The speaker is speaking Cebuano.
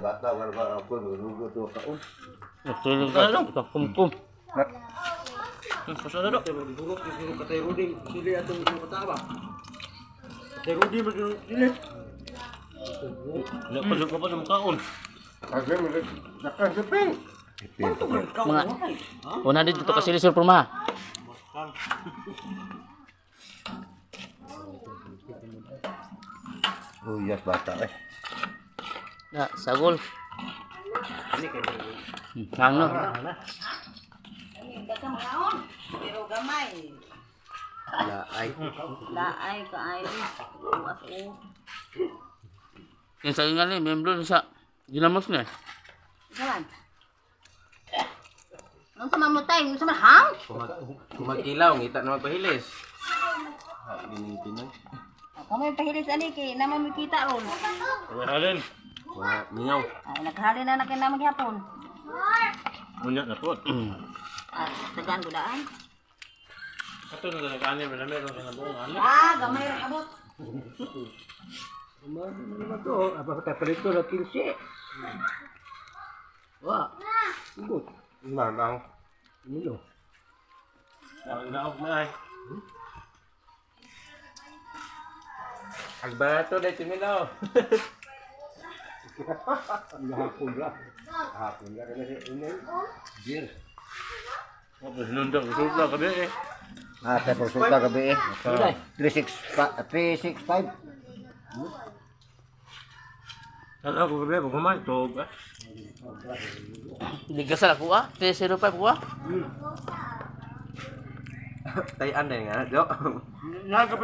Bata war ba ako nulugo to kaon. Nagtulog ka. Kumkum. Pasok na do. Burok siguro katay Rudy. Sili atong isang kataba. Katay Rudy ba sili? Wala pa pa sa mukhaon. Kasi mo nakasipin. Mga 100 dito kasi sir porma. Oh, yes bata eh. Na, sagol. Hang no. Daghang kaon, pero gamay. Laay. Laay kaayo. Uwas o. Yung sa ingan ni membro sa ginamos ni. Saman. Nung sa mamutay, nung sa hang? Kumakilaw, ngita na magpahilis. Ha, ginitin na. Kamo pahilis ani kay naman mo kita ron. Halin. Wa, mingaw. Ay naghali na na kay naman gihapon. Unya na po. Ah, tagaan gudaan. Ato na talaga ani man meron ka na buong ani. Ah, gamay ra abot. Ano naman to? Apa ka palito na 15. Wa. Ugot. Manang. Milo. Naog na ay. Ang barato dahil si Milo. Hapon ra. Hapon ra kana si inay. Beer. Tapos nundang resulta gabi eh. Ah, tapos resulta gabi eh. 365 365. Sana ako gabi pag humay tog ah. Ligasal ako ah. 305 ko ah. Tayan na nga, Jo. Nagapit